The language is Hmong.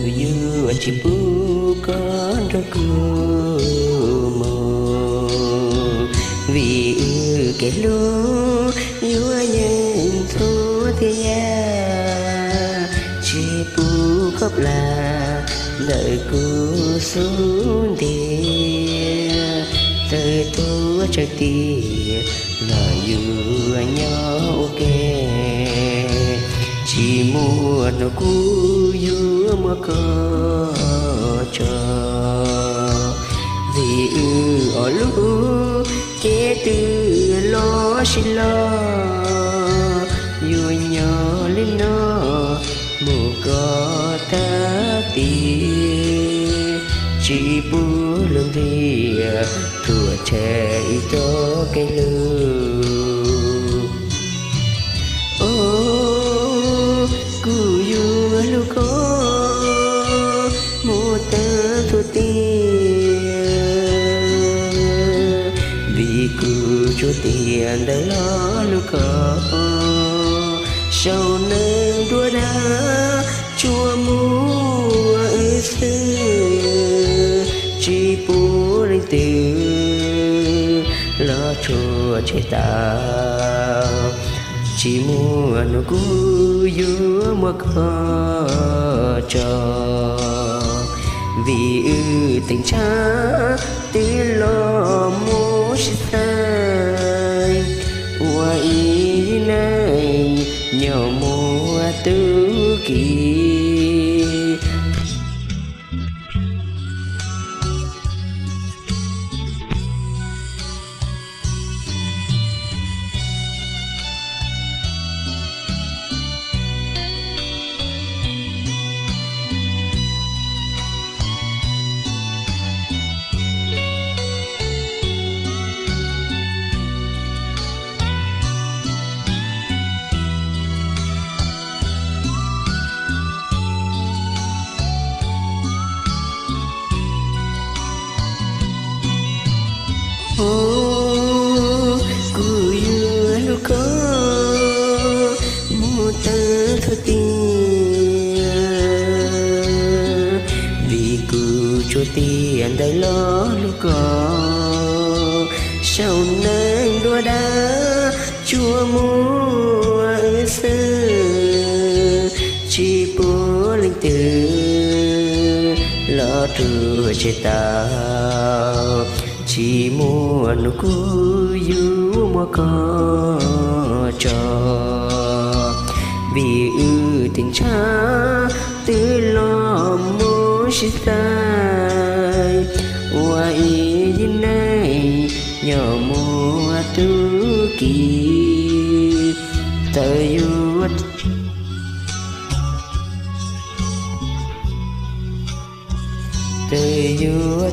Yuav tsis pub koj nrog kuv mus, vim wb kev hlub yuav yeej ntxhua thiab yam, tsis pub koj plam ntawm kuv xub ntiag. Txawm tuag tsawg tiam los yuav nyob ua ke, tsis muaj hnub kuv yuav muab koj tso. Vim wb ob lub cev twg los sis los, yuav nyob li no mus kom tag tiam, tsis pub lub ntiaj teb chaws ib txoj kev hlub. Os, kuv yuav hlub koj mus tag txhua tiam, vim kuv tsuas tiam ntawm los hlub koj. Saum neeg dua dag tsuas muaj wb xwb, tsis pub leej twg los rhuav tshem tau. Tsis muaj hnub kuv yuav muab koj tso, vim wb teem tshav twb los mus sib txhais ua ib neeg nyob muaj tub ki. Os, kuv yuav hlub koj mus tag txhua tiam, vim kuv tsuas tiam ntawm los hlub koj. Saum neeg dua dag tsuas muaj wb xwb, tsis pub leej twg los rhuav tshem tau. Tsis muaj hnub kuv yuav muab koj tso, vim wb teem tshav twb los mus sib txhais ua ib neeg nyob muaj tub ki. Txawm yuav, txawm yuav